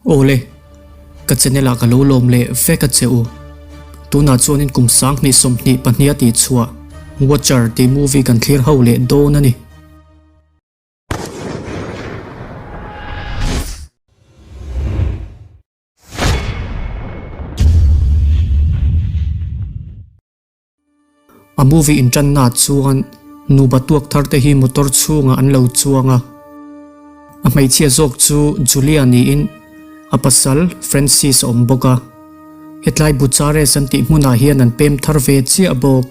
Awle, ka channel ah ka lo lawm leh vek a che u. Tunah chuanin kum 2022 a tih chhuah Watcher tih movie kan thlir ho leh dawn a ni. A movie inṭanna chuan nupa tuak thar te hi motor chhungah an lo chuang a. A hmeichhia zawk chu Julia niin a pasal Francis a awm bawk a. Hetlai Bucharest an tih hmunah hian an pem thar ve chiah bawk.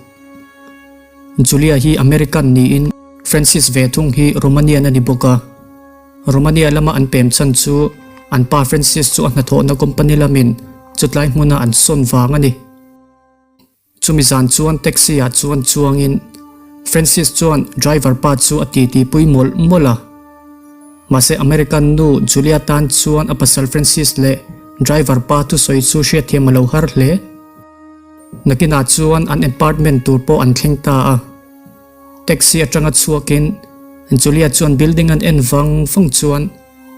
Julia hi American niin Francis ve thung hi Romanian a ni bawk a. Romania lama an pem chhan chu an pa Francis chu a hnathawhna company lamin chutlai hmuna an sawn vang a ni. Chumi zan chuan taxi ah chuan chuangin Francis chuan driver pa chu a titi pui mawlh mawlh a. Mahse American nu Julia tan chuan a pasal Francis leh driver pa thusawi chu hriatthiam a lo har hle. Nakinah chuan an apartment tur pawh an thleng ta a. Taxi atanga chhuakin Julia chuan building an en vang vang chuan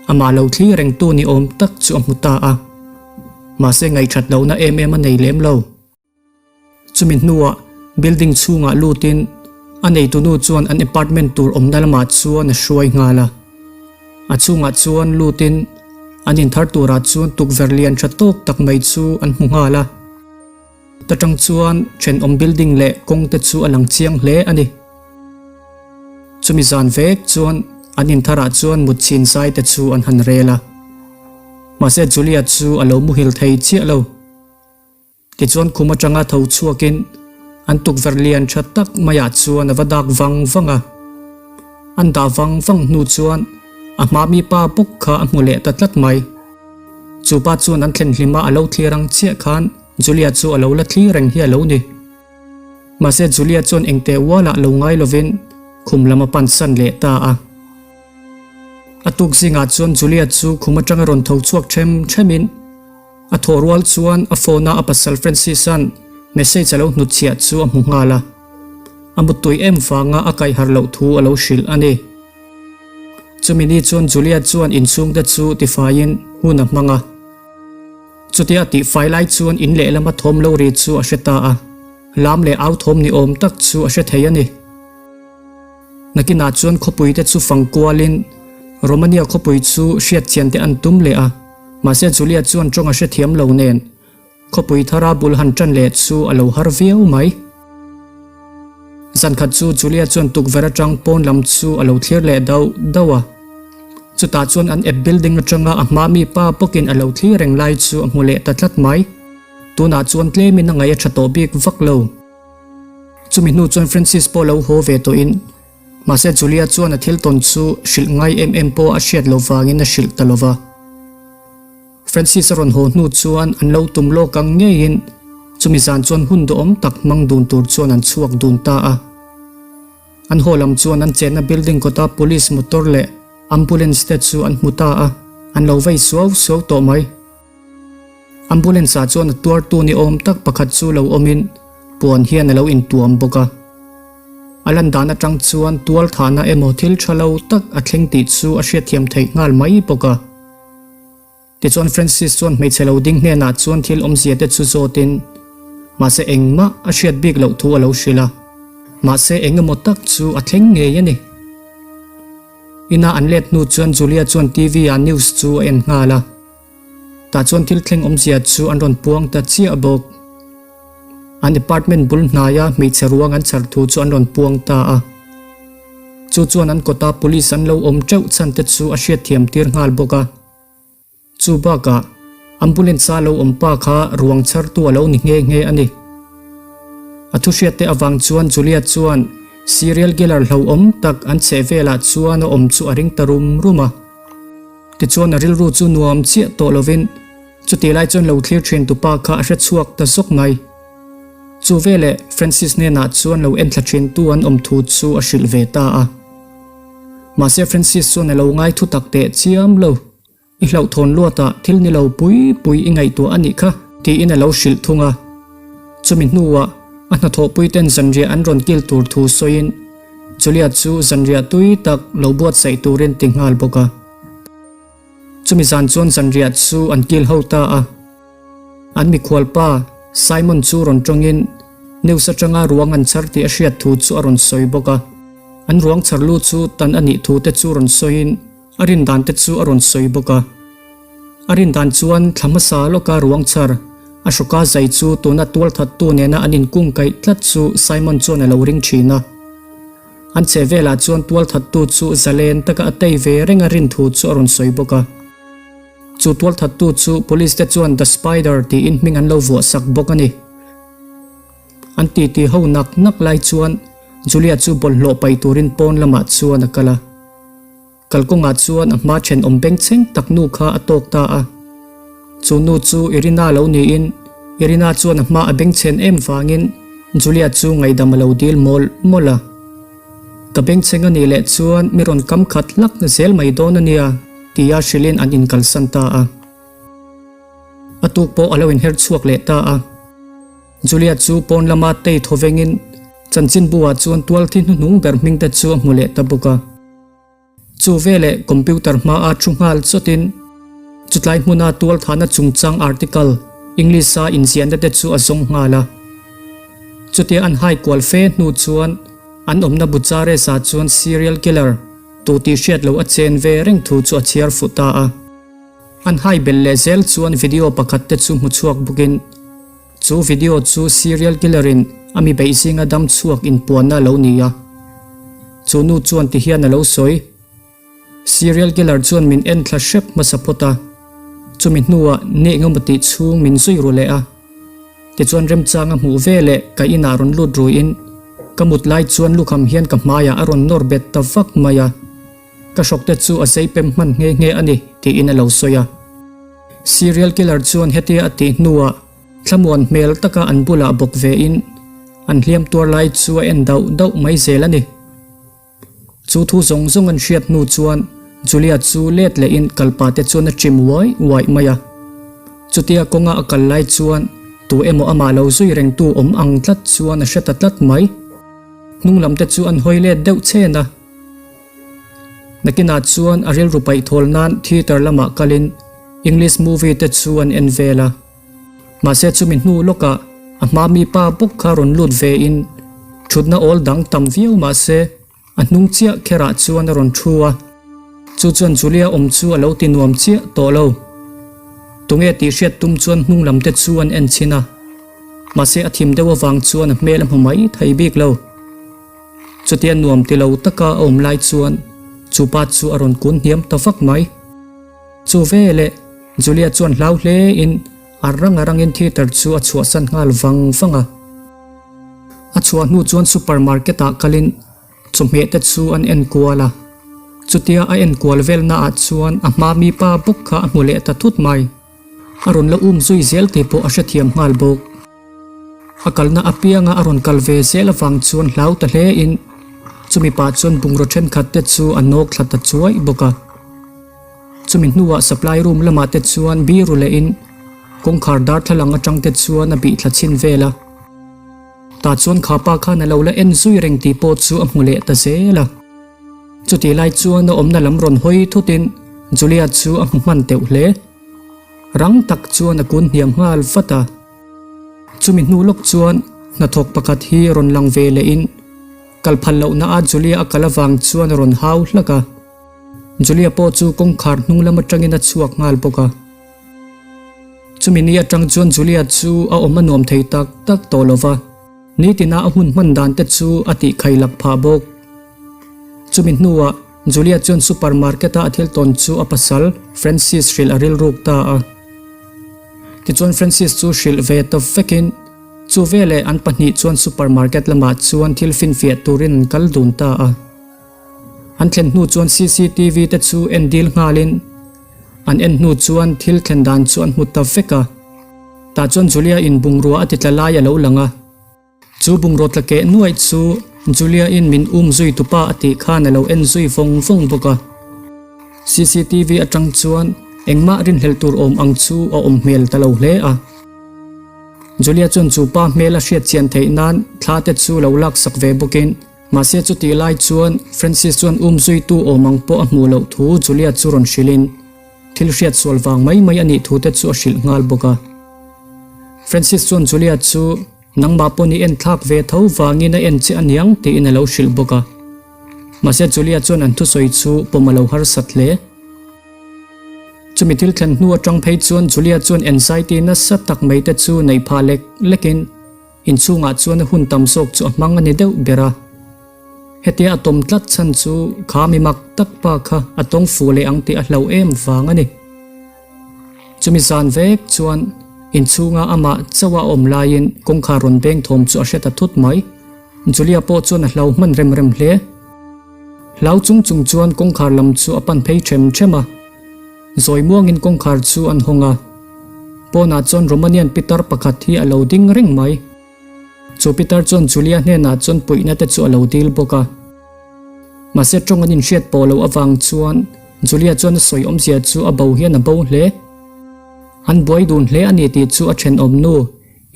amah lo thlir rengtu ni awm tak chu a hmu ta a. Mahse ngaihthat lohna em em a nei lem lo. Chumi hnuah building chhungah lutin a neitunu chuan an apartment tur awmna lamah chuan a hruai nghal a. A chhungah chuan lutin an inthar turah chuan tukverh lian tha tawk tak mai chu an hmu nghal a. Ta tang chuan thenawm building leh kawng te chu a lang chiang hle a ni. Chumi zan vek chuan an intharah chuan mut chhin zai te chu an han rel a. Mahse Julia chu a lo muhil thei chiah lo. Tichuan khum atanga tho chhuakin an tukverh lian tha tak maiah chuan a va dak vang vang a. An dah vang vang hnu chuan a hma mi pa bawk kha a hmu leh ta tlat mai. Chu pa chuan an thlen hlima a lo thlir ang chiah khan Julia chu a lo la thlir reng hi a lo ni. Mahse Julia chuan engteh ualah lo ngai lovin khum lam a pansan leh ta a. A tuk zingah chuan Julia chu khum atanga rawn tho chhuak them themin a thawh rual chuan a phone a a pasal Francis-a'n message a lo hnutchhiah chu a hmu nghal a. A muttui em vanga a kaihharh loh thu a lo hrilh a ni. Chumi ni chuan Julia chuan inchhungte chu tifaiin hun a hmang a. Chutia a tihfai lai chuan in lehlama thawm lo ri chu a hre ta a, lam leh au thawm ni awm tak chu a hre thei a ni. Nakinah chuan khawpui te chu fang kualin Romania khawpui chu hriatchian te an tum leh a, mahse Julia chuan tawng a hrethiam lo nen khawpui thara bul han tan leh chu a lo har viau mai. Zankhat chu Julia chuan tukverh atang pawn lam chu a lo thlir leh dauh dauh a. Chutah chuan an ep building atanga a hma mi pa bawkin a lo thlir reng lai chu a hmu leh ta tlat mai. Tunah chuan tlemin a ngaih a tha tawh bik vak lo. Chumi hnu chuan Francis pawh lo haw ve tawhin mahse Julia chuan a thil tawn chu hrilh ngai em em pawh a hriat loh vangin a hrilh ta lova. Francis a rawn haw hnu chuan an lo tum lawk ang ngeiin chumi zan chuan hun duhawm tak hmang dun tur chuan an chhuak dun ta a. An haw lam chuan an chenna building kawta police motor leh ambulance te chu an hmu ta a, an lo vei suau suau tawh mai. Ambulance ah chuan a tuartu ni awm tak pakhat chu lo awmin puan hian a lo intuam bawk a. A lan dan atang chuan tual thahna emaw thil tha lo tak a thleng tih chu a hriatthiam theih nghal mai bawk a. Tichuan Francis chuan hmeichhe lo ding hnenah chuan thil awmzia te chu zawtin mahse engmah a hriat bik loh thu a lo hrilh a. Mahse engemaw tak chu a thleng ngei a ni. Ina an let hnu chuan Julia chuan TV ah news chu a en nghal a. Tah chuan thil thleng awmzia chu an rawn puang ta chiah bawk. An department bul hnaia hmeichhe ruang an chhar thu chu an rawn puang ta a. Chu chuan an kawta police an lo awm teuh chhan te chu a hriatthiam tir nghal bawk a. Chu bakah ambulance a lo awm pa kha ruang chhartu a lo ni nghe nghe a ni. A thuhriat te avang chuan Julia chuan serial killer hlauhawm tak an chheh velah chuan a awm chu a ring ta rum rum a. Tichuan a rilru chu nuam chiah tawh lovin chutih lai chuan lo thlir thin tupa kha a hre chhuak ta zawk mai. Chu veleh Francis hnenah chuan lo enthla thin tu an awm thu chu a hrilh ve ta a. Mahse Francis chuan a lo ngai thu tak teh chiam lo. I hlauhthawn luatah thil ni lo pui pui i ngaihtuah a nih kha tiin a lo hrilh thung a. Chumi hnuah a hnathawhpui ten zanriah an rawn kil tur thu sawiin Julia chu zanriah tui tak lo buatsaih turin ti nghal bawk a. Chumi zan chuan zanriah chu an kil ho ta a. An mikhualpa Simon chu rawn tawngin news atanga ruang an chhar tih a hriat thu chu a rawn sawi bawk a. An ruang chhar lu chu tan a nih thu te chu rawn sawiin a rin dan te chu a rawn sawi bawk a. A rin dan chuan thla hmasa lawka ruang chhar a hrawka zai chu tuna tualthattu nena an inkungkaih tlat chu Simon chuan a lo ring thin a. An chhe velah chuan tualthattu chu zalen taka a tei ve reng a rin thu chu a rawn sawi bawk a. Chu tualthattu chu police te chuan The Spider tiin hming an lo vuah sak bawk a ni. An titi ho nak nak lai chuan Julia chu bawlhhlawh paih turin pawn lamah chuan a kal a. Kalkawngah chuan a hma thenawm bengchheng tak nu kha a tawk ta a. Chu nu chu Irina lo niin Irina chuan a hma a bengchhen em vangin Julia chu ngaihdam a lo dil mawlh mawlh a. Ka bengchheng a nih leh chuan mi rawn kam khat hlak zel mai dawn a nia tia hrilhin an inkalsan ta a. A tuk pawh a lo inher chhuak leh ta a. Julia chu pawn lama tei thaw vengin chanchinbu ah chuan tualthi hnuhnung ber hming te chu a hmu leh ta bawk a. Chu veleh computer hmaa thu nghal chawtin chutlai hmuna tualthahna chungchang article English-a inziahna te chu a zawng nghal a. Chutia an hai kual fe hnu chuan an awmna Bucharest-ah chuan serial killer tu tih hriat loh a chen ve reng thu chu a chhiar fuh ta a. An hai belh leh zel chuan video pakhat te chu hmu chhuak bawkin Chu video chu serial killer in a mi beih zinga dam chhuak inpuanna a lo ni a. Chu nu chuan ti hian a lo sawi. Serial killer chuan min en thla hrep hmasa phawt a. Chumi hnuah ni engemaw tih chhung min zui ru leh a. Tichuan remchanga hmuh ve leh ka inah rawn lut ruiin ka mut lai chuan lukham hian ka hmaiah a rawn nawr bet ta vak mai a. Ka hrawk te chu a zei pem hman nghe nghe a ni, tiin a lo sawi a. Serial killer chuan hetia a tih hnuah thlamuan hmel taka an bulah bawk vein an hliam tuar lai chu a en dauh dauh mai zel a ni. Chu thu zawng zawng an hriat hnu chuan Julia chu let lehin kalpa te chuan a chim uai uai mai a. Chutia kawnga a kal lai chuan tu emaw amah lo zui rengtu awm ang tlat chuan a hre ta tlat mai. Hnung lam te chu an hawi let deuh chen a. Nakinah chuan a rilru paih thawl nan theatre lamah kalin English movie te chu an en vel a. Mahse chumi hnu lawkah a hma mi pa bawk kha rawn lut vein thutna awl dang tam viau mahse a hnung chiah kherah chuan a rawn thu a. Chu chuan Julia awm chu a lo ti nuam chiah tawh lo. Tunge tih hriat tum chuan hnung lam te chu an en chhin a. Mahse a thim deuh avang chuan a hmel a hmu mai thei bik lo. Chutia nuam ti lo taka a awm lai chuan chu pa chu a rawn kun hniam ta vak mai. Chu veleh Julia chuan hlau hle in a rang a rangin theatre chu a chhuahsan nghal vang vang a. A chhuah hnu chuan supermarket ah kalin chawhmeh te chu an en kual a. Chutia a en kual velna ah chuan a hma mi pa bawk kha a hmu leh ta thut mai. A rawn la um zui zel tih pawh a hrethiam nghal bawk. A kalna apianga a rawn kal ve zel avang chuan hlau ta hle in chumi pah chuan bungraw thenkhat te chu a nawk thla ta chuai bawk a. Chumi hnuah supply room lamah te chuan biru leh in kawngkhar darthlalang atang te chuan a bih thla chhin vel a. Tah chuan kha pa khan a lo la en zui reng tih pawh chu a hmu leh ta zel a. Chutih lai chuan a awmna lam rawn hawi thut in Julia chu a hmu hman teuh hle. Rang tak chuan a kun hniam nghal vat a. Chumi hnu lawk chuan hnathawk pakhat hi rawn lang ve leh in kal phal lohna a Julia a kal avang chuan a rawn hau hlak a. Julia pawh chu kawngkhar hnung lam atangin a chhuak nghal bawk a. Chumi ni atang chuan Julia chu a awm a nuam thei tak tak tawh lo va, nitina a hun hman dan te chu a tih khai lak phah bawk. Chumi hnuah Julia chuan supermarket a a thil tawn chu a pasal Francis hrilh a rilruk ta a. Tichuan Francis chu hrilh ve ta vekin chu veleh an pahnih chuan supermarket lamah chuan thil finfiah turin an kal dun ta a. An thlen hnu chuan cctv te chu en dil nghalin an en hnu chuan thil thlen dan chu an hmu ta vek a. Tah chuan Julia in bungrua a ti tla lai a lo lang a. Chu bungraw tla keh nuaih chu Julia in min um zui tupa a tih khan a lo en zui vawng vawng bawk a. Cctv atang chuan engmah rinhlelh tur awm ang chu a awm hmel ta lo hle a. Julia chuan chu pa hmel a hriat chian theih nan thla te chu lo laksak ve bawkin mahse chutih lai chuan Francis chuan um zuitu awm ang pawh a hmuh loh thu Julia chu rawn hrilhin. Thil hriat sual vang mai mai a nih thu te chu a hrilh nghal bawk a. Francis chuan Julia chu nangmah pawn i en thlak ve tho vangin a en che a niang tiin a lo hrilh bawk a. Mahse Julia chuan an thusawi chu pawm a lo harsat hle. Chumi thil thlen hnu atang phei chuan Julia chuan anxiety nasa tak mai te chu neih phah lek lekin inchhungah chuan a hun tam zawk chu a hmang a ni deuh ber a. Hetia a tawm tlat chhan chu kha mi mak tak pa kha a tawng fuh leh ang tih a hlauh em vang a ni. Chumi zan vek chuan inchhunga amah chauh a awm laiin kawngkhar rawn beng thawm chu a hre ta thut mai. Julia pawh chuan a hlau hman rem rem hle. Hlau chung chung chuan kawngkhar lam chu a pan phei them them a. Zawi muangin kawngkhar chu an hawng a. Pawnah chuan Romanian pitar pakhat hi a lo ding reng mai. Chu pitar chuan Julia hnenah chuan puihna te chu a lo dil bawk a. Mahse tawng an inhriat pawh loh avang chuan Julia chuan a sawi awmzia chu a bo hian a bo hle. An buai dun hle a ni tih chu a thenawm nu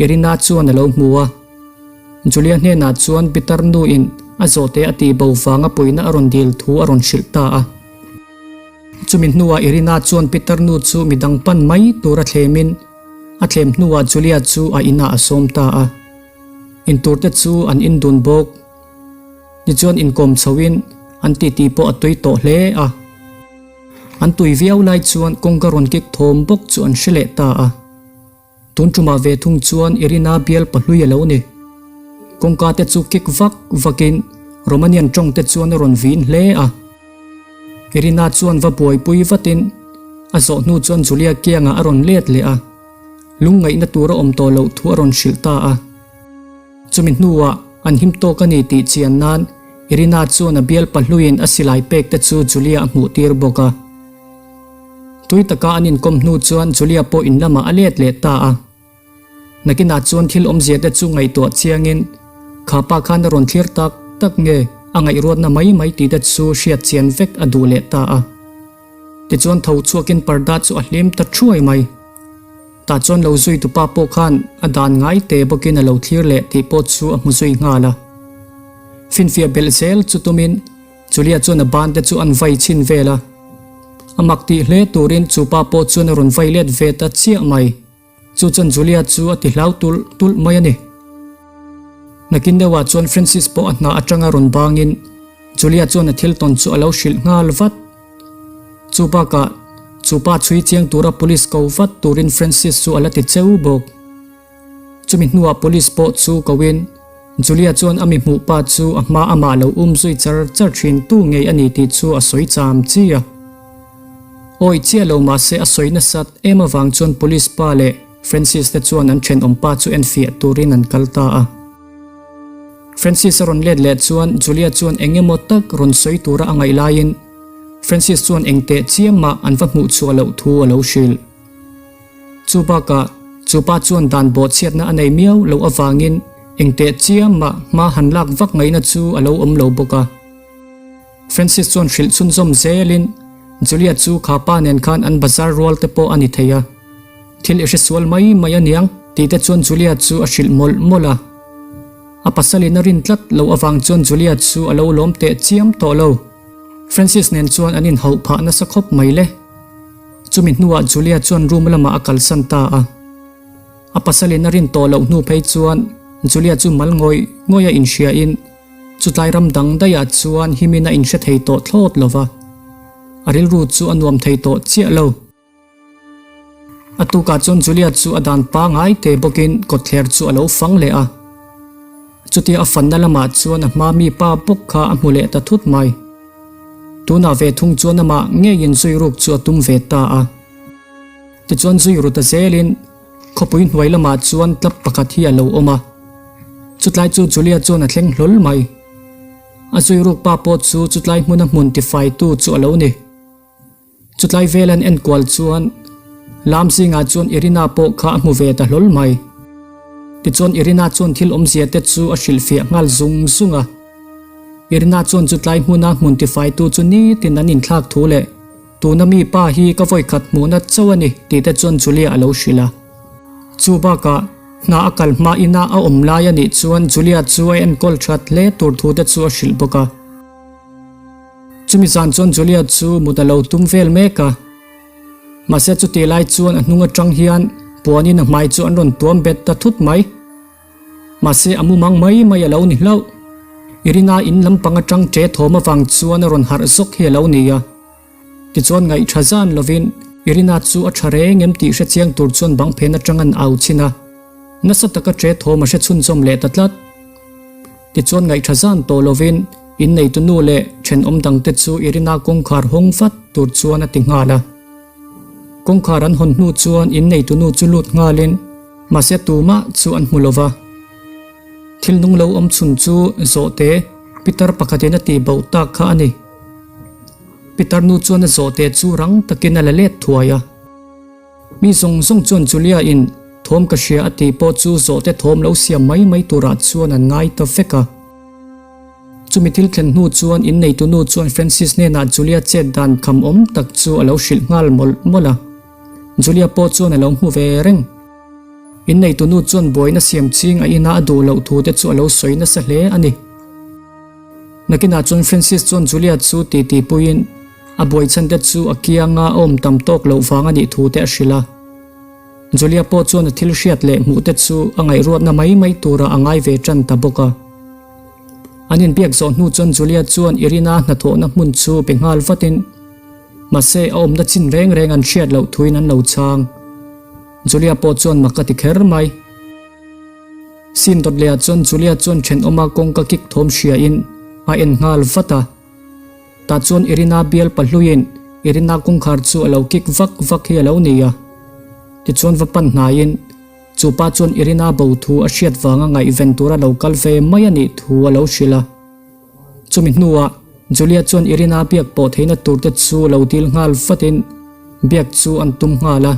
Irina chuan a lo hmu a. Julia hnenah chuan pitar nu in a zawhte a tih bo vanga puihna a rawn dil thu a rawn hrilh ta a. Chumi hnuah Irina chuan pitar nu chu midang pan mai tur a thlemin A thlem hnuah Julia chu a inah a sawm ta a. Inturte chu an indun bawk. Tichuan inkawm chhoin an titi pawh a tui tawh hle a. An tui viau lai chuan kawngka rawn kik thawm bawk chu an hre leh ta a. Tun tumah ve thung chuan Irina bial pahlui a lo ni. Kawngka te chu kik vak vakin Romanian tawng te chuan a rawn vin hle a. Irina chuan va buaipui vatin a zawh hnu chuan Julia kiangah a rawn let leh a, lungngaihna tur a awm tawh loh thu a rawn hrilh ta a. Chumi hnuah an him tawk a ni tih chian nan Irina chuan a bialpa hluiin a silai pek te chu Julia a hmuh tir bawk a. Tui taka an inkawm hnu chuan Julia pawh in lamah a let leh ta a. Nakinah chuan thil awmzia te chu ngaihtuah chiangin kha pa khan a rawn thlir tak tak nge a ngaihruatna mai mai tih te chu hriat chian vek a duh leh ta a. Tichuan tho chhuakin parda chu a hlim ta thuai mai. Tah chuan lo zui tupa pawh khan a dan ngai te bawkin a lo thlir leh tih pawh chu a hmu zui nghal a. Finfiah belh zel chu tumin Julia chuan a ban te chu an vai chhin vel a. A mak tih hle turin chu pa pawh chuan a rawn vai let ve ta chiah mai. Chu chuan Julia chu a ti hlau tulh tulh mai a ni. Nakin deuhah chuan Francis pawh a hna atanga rawn bangin Julia chuan a thil tawn chu a lo hrilh nghal vat. Chu bakah chu pa chhui chiang tura police ko vat turin Francis chu a la ti cheu bawk. Chumi hnuah police pawh chu koin Julia chuan a mi hmuh pa chu a hma amah lo um zui char char thin tu ngei a ni tih chu a sawi cham chi a. Awi chiah lo mahse a sawi nasat em avang chuan police pa leh Francis te chuan an thenawm pa chu enfiah turin an kal ta a. Francis a rawn let leh chuan Julia chuan eng emaw tak rawn sawi tura a ngaih laiin Francis chuan engteh chiam mah an va hmuh chhuah loh thu a lo hrilh. Chu bakah chu pa chuan dan bawhchhiatna a nei miau loh avangin engteh chiam mah hma han lak vak ngaihna chu a lo awm lo bawk a. Francis chuan hrilh chhunzawm zelin Julia chu kha pa nen khan an bazar rual te pawh a ni thei a, thil i hresual mai mai aniang tih te chuan Julia chu a hrilh mawlh mawlh a. A pasalin a rin tlat loh avang chuan Julia chu a lo lawm teh chiam tawh lo. Francis nen chuan an inhauh phah nasa khawp mai le. Chumi hnuah Julia chuan room lamah a kalsan ta a. A pasalin a rin tawh loh hnu phei chuan Julia chu mal ngawih ngawih a inhriain Chutlai ram dang daihah chuan himin a inhre thei tawh thlawt lo va, a rilru chu a nuam thei tawh chiah lo. A tukah chuan Julia chu a dan pangai te bawkin kawtthler chu a lo fang leh a. Chutia a fanna lamah chuan a hma mi pa bawk kha a hmu leh ta thut mai. Tunah ve thung chuan amah ngeiin zui ruk chu a tum ve ta a. Tichuan zui ru ta zelin Khawpui hnuai lamah chuan club pakhat hi a lo awm a, chutlai chu Julia chuan a thleng hlawl mai. A zui ruk pa pawh chu chutlai hmuna hmun tifaitu chu a lo ni. Chutlai vel an enkual chuan lam zingah chuan Irina pawh kha a hmu ve ta hlawl mai. Tichuan Irina chuan thil awmzia te chu a hrilhfiah nghal zung zung a. Irina chuan chutlai hmuna hmun tifaitu chu nitin an inthlak thu leh Tuna mi pa hi ka vawikhat hmuhna chauh a ni tih te chuan Julia a lo hrilh a. Chu bakah hna a kal hma ina a awm lai a nih chuan Julia chu a enkawl that hle tur thu te chu a hrilh bawk a. Chumi zan chuan Julia chu mut a lo tum vel mek a. Mahse chutih lai chuan a hnung atang hian puanin a hmai chu an rawn tuam bet ta thut mai. Mahse a mumang mai mai a lo ni hlauh. Irina in lampang atang ṭe thawm avang chuan a rawn harh zawk hi a lo ni a. Tichuan ngaihṭha zan lovin Irina chu a ṭha reng em tih hre chiang tur chuan bang phen atang an au chhin a. Nasa taka ṭe thawm a hre chhunzawm leh ta tlat. Tichuan ngaihṭha zan tawh lovin inneitu nu leh ṭhenawm dangte chu Irina kawngkhar hawng vat tur chuan a ti nghal a. Kawngkhar an hawn hnu chuan inneitu nu chu lut nghalin mahse tumah chu an hmu lova. Thil nung lo awm chhun chu zawhte pitar pakhatin a tih bauh tak kha a ni. Pitar nu chuan a zawhte chu rang takin a la let thuai a. Mi zawng zawng chuan Julia in thawm ka hria a tih pawh chu zawhte thawm lo siam mai mai turah chuan an ngai ta vek a. Chumi thil thlen hnu chuan inneitu nu chuan Francis hnenah Julia chet dan kham awm tak chu a lo hrilh nghal mawlh mawlh a. Julia pawh chuan a lo hmu ve reng. Inneitu nu chuan buaina siam ching a ina a duh loh thu te chu a lo sawi nasa hle a ni. Nakinah chuan Francis chuan Julia chu titi puiin a buai chhan te chu a kianga a awm tam tawk loh vang a nih thu te a hrilh a. Julia pawh chuan a thil hriat leh hmuh te chu a ngaihruatna mai mai turah a ngai ve tan ta bawk a. An inbiak zawh hnu chuan Julia chuan Irina hnathawhna hmun chu be nghal vatin, mahse a awmna chin reng reng an hriat loh thuin an lo chhang. Julia pawh chuan mak a ti kher mai. Scene dawt lehah chuan Julia chuan thenawma kawngka kik thawm hriain a en nghal vat a. Tah chuan Irina bial pahluiin Irina kawngkhar chu a lo kik vak vak hi a lo ni a. Tichuan va pan hnaiin chu pa chuan Irina bo thu a hriat vanga ngaihven tura lo kal ve mai a nih thu a lo hrilh a. Chumi hnuah Julia chuan Irina biak pawh theihna tur te chu lo dil nghal vatin biak chu an tum nghal a.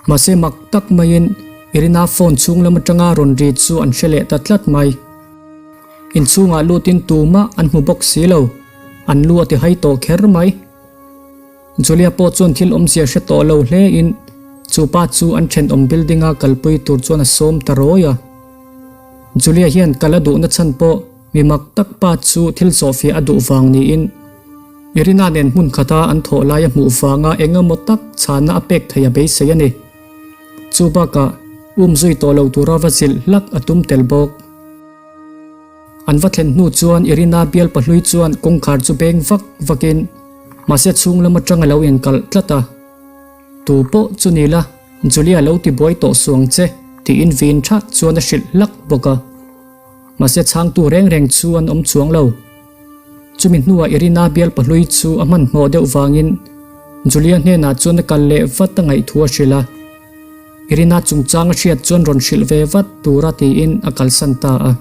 Mahse mak tak maiin Irina phone chhung lam atanga rawn ri chu an hre leh ta tlat mai. Inchhungah lutin tumah an hmu bawk si lo, an lu a ti hai tawh kher mai. Julia pawh chuan thil awmzia hre tawh lo hlein chu pa chu an thenawm building-a kalpui tur chuan a sawm ta rawi a. Julia hian kal a duhna chhan pawh mi mak tak pa chu thil zawhfiah a duh vang niin Irina nen hmun khata an thawh lai a hmuh vanga eng emaw tak chhana a pek theih a beisei a ni. Chu bakah um zui tawh lo tura va zilh hlak a tum tel bawk. An va thlen hnu chuan Irina bial pahlui chuan kawngkhar chu beng vak vakin mahse chhung lam atang a lo inkalh tlat a. Tu pawh chu ni la, Julia lo ti buai tawh suang che tiin vin tha chuan a hrilh hlak bawk a. Mahse chhangtu reng reng chu an awm chuang lo. Chumi hnuah Irina bial pahlui chu a hmanhmawh deuh vangin Julia hnenah chuan a kal leh vat a ngaih thu a hrilh a. Irina chungchang a hriat chuan rawn hrilh ve vat tura tiin a kalsan ta a.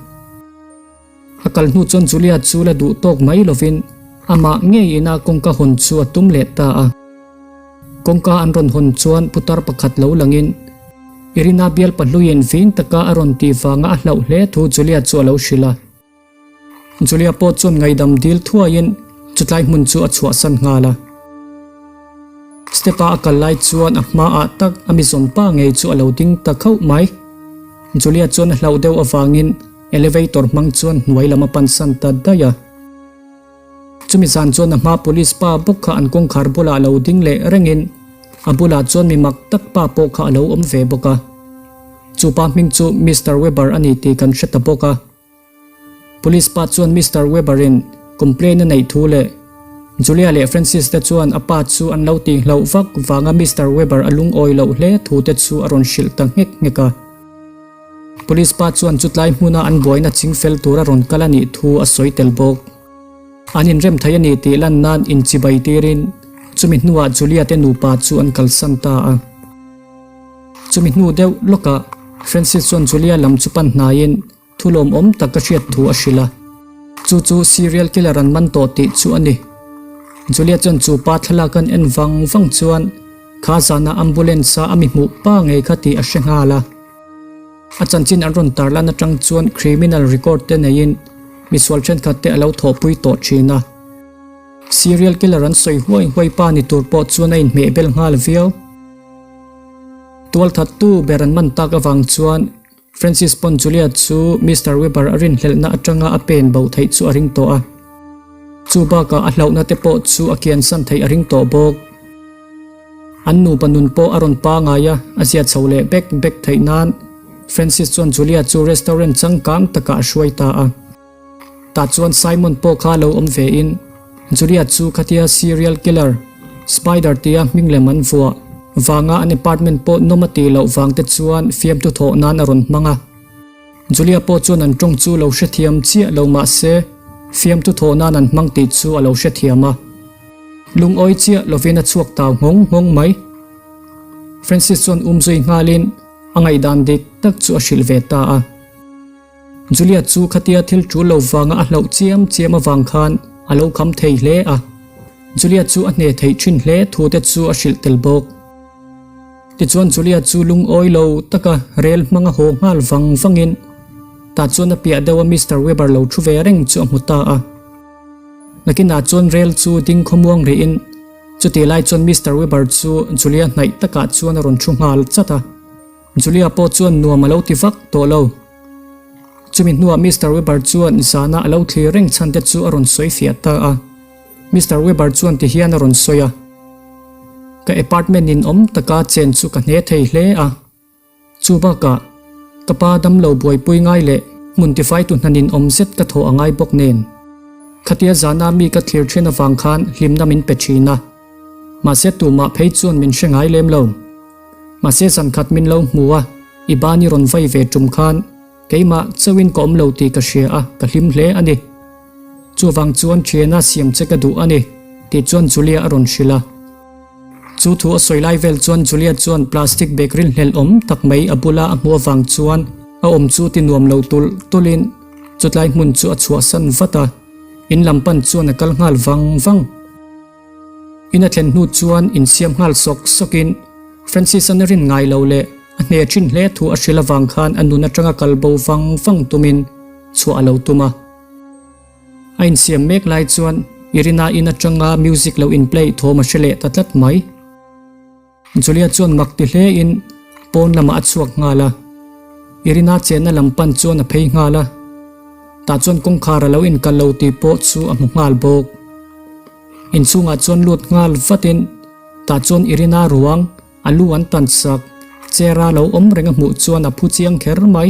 A kal hnu chuan Julia chu la duh tawk mai lovin amah ngei ina kawngka hawn chu a tum leh ta a. Kawngka an rawn hawn chuan putar pakhat lo langin Irina bial pahluiin vin taka a rawn tih vanga a hlauh hle thu Julia chu a lo hrilh a. Julia pawh chuan ngaihdam dil thuaiin chutlai hmun chu a chhuahsan nghal a. Step-a a kal lai chuan a hmaah tak a mizawn pa ngei chu a lo ding ta khauh mai. Julia chuan a hlauh deuh avangin elevator hmang chuan hnuai lam a pansan ta daih a. Chumi zan chuan a hma police pa bawk kha an kawngkhar bulah lo ding leh rengin a bulah chuan mi mak tak pa pawh kha a lo awm ve bawk a. Chu pa hming chu Mister Weber a ni tih kan hre ta bawk a. Police pa chuan Mister Weber-in complaint a neih thu leh Julia leh Francis te chuan a pa chu an lo tih hlauh vak vanga Mister Weber a lungawi loh hle thu te chu a rawn hrilh ta nghek nghek a. Police pa chuan chutlai hmuna an buaina chingfel tura rawn kal a nih thu a sawi tel bawk. An inrem thei a ni tih lan nan inchibai tirin chumi hnuah Julia te nupa chu an kalsan ta a. Chumi hnu deuh lawkah Francis chuan Julia lam chu pan hnaiin thu lawmawm tak a hriat thu a hrilh a. Chu chu serial killer an man tawh tih chu a ni. Julia chuan chu pa thlalak an en vang vang chuan kha zana ambulance a a mi hmuh pa ngei kha tih a hre nghal a. A chanchin an rawn tarlan atang chuan criminal record te neiin misual thenkhat te a lo thawhpui tawh thin a. Serial killer an sawi huai huai pa ni tur pawh chuan a inhmeh bel nghal viau. Tualthattu ber an man tak avang chuan Francis pawn Julia chu Mister Weber a rinhlelhna atanga a pen bo theih chu a ring tawh a. Chu bakah a hlauhna te pawh chu a kiansan theih a ring tawh bawk. An nupa nun pawh a rawn pangai a, a zia chho leh bek bek theih nan Francis chuan Julia chu restaurant changkang takah a hruai ta a. Tah chuan Simon pawh kha lo awm ve in Julia chu khatia serial killer Spider tia hming lem an vuah vanga an apartment pawh nawm a tih loh vang te chuan fiamthu thawh nan a rawn hmang a. Julia pawh chuan an tawng chu lo hrethiam chiah lo mah se fiamthu thawh nan an hmang tih chu a lo hrethiam a. Lungawi chiah lovin a chhuak tau nghawng nghawng mai. Francis chuan umzui nghalin a ngaihdan dik tak chu a hrilh ve ta a. Julia chu khatia thil tul lo vanga a hlauh chiam chiam avang khan a lo kham thei hle a. Julia chu a hne theih thin hle thu te chu a hrilh tel bawk. Tichuan Julia chu lungawi lo taka rel hmanga haw nghal vang vangin tah chuan a piah deuha Mister Weber lo thu ve reng chu a hmu ta a. Nakinah chuan rel chu ding khawmuang rihin chutih lai chuan Mister Weber chu Julia hnaih takah chuan a rawn thu nghal chat a. Julia pawh chuan nuam a lo ti vak tawh lo. Chumi hnuah Mister Weber chuan zana a lo thlir reng chhan te chu a rawn sawi fiah ta a. Mister Weber chuan ti hian a rawn sawi a, Ka apartment in awm taka chen chu ka hne thei hle a. Chu bakah, ka pa damlo buaipui ngai leh hmun tifaitu hnanin awm zet ka thawh a ngai bawk nen. Khatia zana mi ka thlir thin avang khan hlimna min pe thin a. Mahse tumah phei chuan min hre ngai lem lo. Mahse zankhat min lo hmu a, i ban i rawn vai ve tum khan keimah chauhin ka awm lo tih ka hria a, ka hlim hle a ni. Chuvang chuan thiana siam che ka duh a ni, tih chuan Julia a rawn hrilh a. Chu thu a sawi lai vel chuan Julia chuan plastic bag rinhlelh awm tak mai a bula a hmuh avang chuan a awm chu ti nuam lo tulh tulhin chutlai hmun chu a chhuahsan vat a, in lam pan chuan a kal nghal vang vang. In a thlen hnu chuan insiam nghal sawk sawkin Francis-a'n a rin ngai lo leh a hne thin hle thu a hrilh avang khan a nun atanga kal bo vang vang tumin chhuah a lo tum a. A insiam mek lai chuan Irina in atanga music lo in play thawm a hre leh ta tlat mai. Julia chuan mak ti hle in pawn lamah a chhuak nghal a. Irina chenna lam pan chuan a phei nghal a. Tah chuan kawngkhar a lo inkal lo tih pawh chu a hmu nghal bawk. Inchhungah chuan lut nghal vatin tah chuan Irina ruang a lu an tan sak chair a lo awm reng a hmuh chuan a phu chiang kher mai.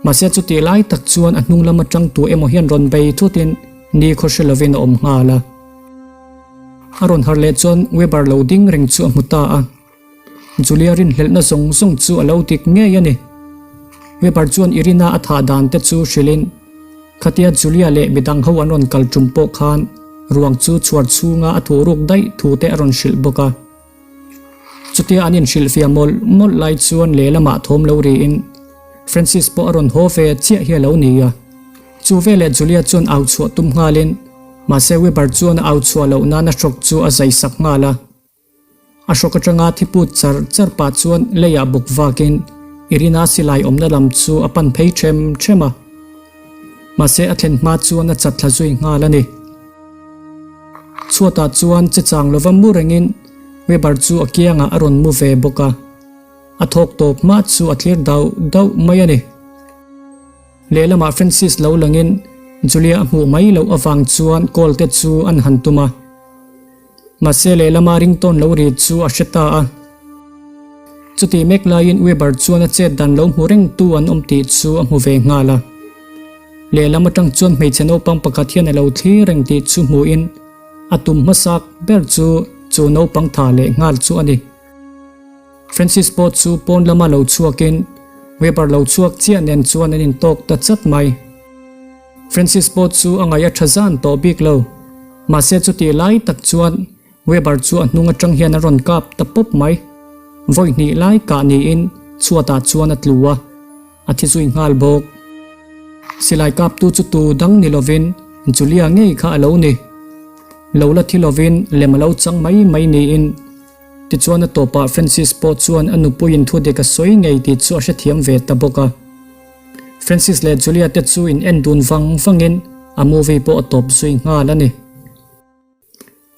Mahse chutih lai tak chuan a hnung lam atang tu emaw hian rawn bei thutin ni khaw hre lovin a awm nghal a. A rawn harh leh chuan Weber lo ding reng chu a hmu ta a. Julia rinhlelhna zawng zawng chu a lo dik ngei a ni. Weber chuan Irina a thah dan te chu hrilhin khatia Julia leh midang ho an rawn kal tum pawh khan ruang chu chhuar chhunga a thuh ruk daih thu te a rawn hrilh bawk a. Chutia an inhrilhfiah mawlh mawlh lai chuan lehlamah thawm lo riin Francis pawh a rawn haw ve chiah hi a lo ni a. Chu veleh Julia chuan au chhuah tum nghalin mahse Weber chuan a au chhuah loh nan a hrawk chu a zai sak nghal a. A hrawk atanga thi put char char pah chuan leiah bawk vakin Irina silai awmna lam chu a pan phei them them a. Mahse a thlen hma chuan a chat thla zui nghal a ni. Chhuatah chuan che chang lova mu rengin Weber chu a kiangah a rawn mu ve bawk a, a thawk tawp hma chu a thlir dauh dauh mai a ni. Lehlamah Francis lo langin Julia a hmuh mai loh avang chuan call te chu an han tum a. Mahse lehlama ringtawn lo ri chu a hre ta a. Chutih mek laiin Weber chuan a chet dan lo hmu reng tu an awm tih chu a hmu ve nghal a. Lehlam atang chuan hmeichhe naupang pakhat hian a lo thlir reng tih chu hmuhin a tum hmasak ber chu chu naupang tha leh nghal chu a ni. Francis pawh chu pawn lama lo chhuakin Weber lo chhuak chiah nen chuan an intawk ta chat mai. Francis pawh chu a ngaih a tha zan tawh bik lo. Mahse chutih lai tak chuan Weber chu a hnung atang hian a rawn kap ta pawp mai. Vawi hnih lai kah niin chhuatah chuan a tlu a, a thi zui nghal bawk. Silai kaptu chu tu dang ni lovin Julia ngei kha a lo ni. Lo la thi lovin lem a lo chang mai mai niin tichuan a tawpah Francis pawh chuan a nupuiin thu dik a sawi ngei tih chu a hrethiam ve ta bawk a. Francis leh Julia te chu in en dun vang vangin a movie pawh a tawp zui nghal a ni.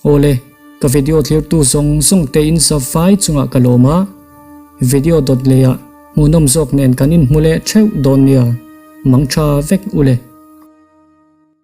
Awle, ka video thlirtu zawng zawng te in za vai chungah ka lawm a, video dawt leiah hmuhnawm zawk nen kan inhmu leh theuh dawn nia, mang tha vek ule.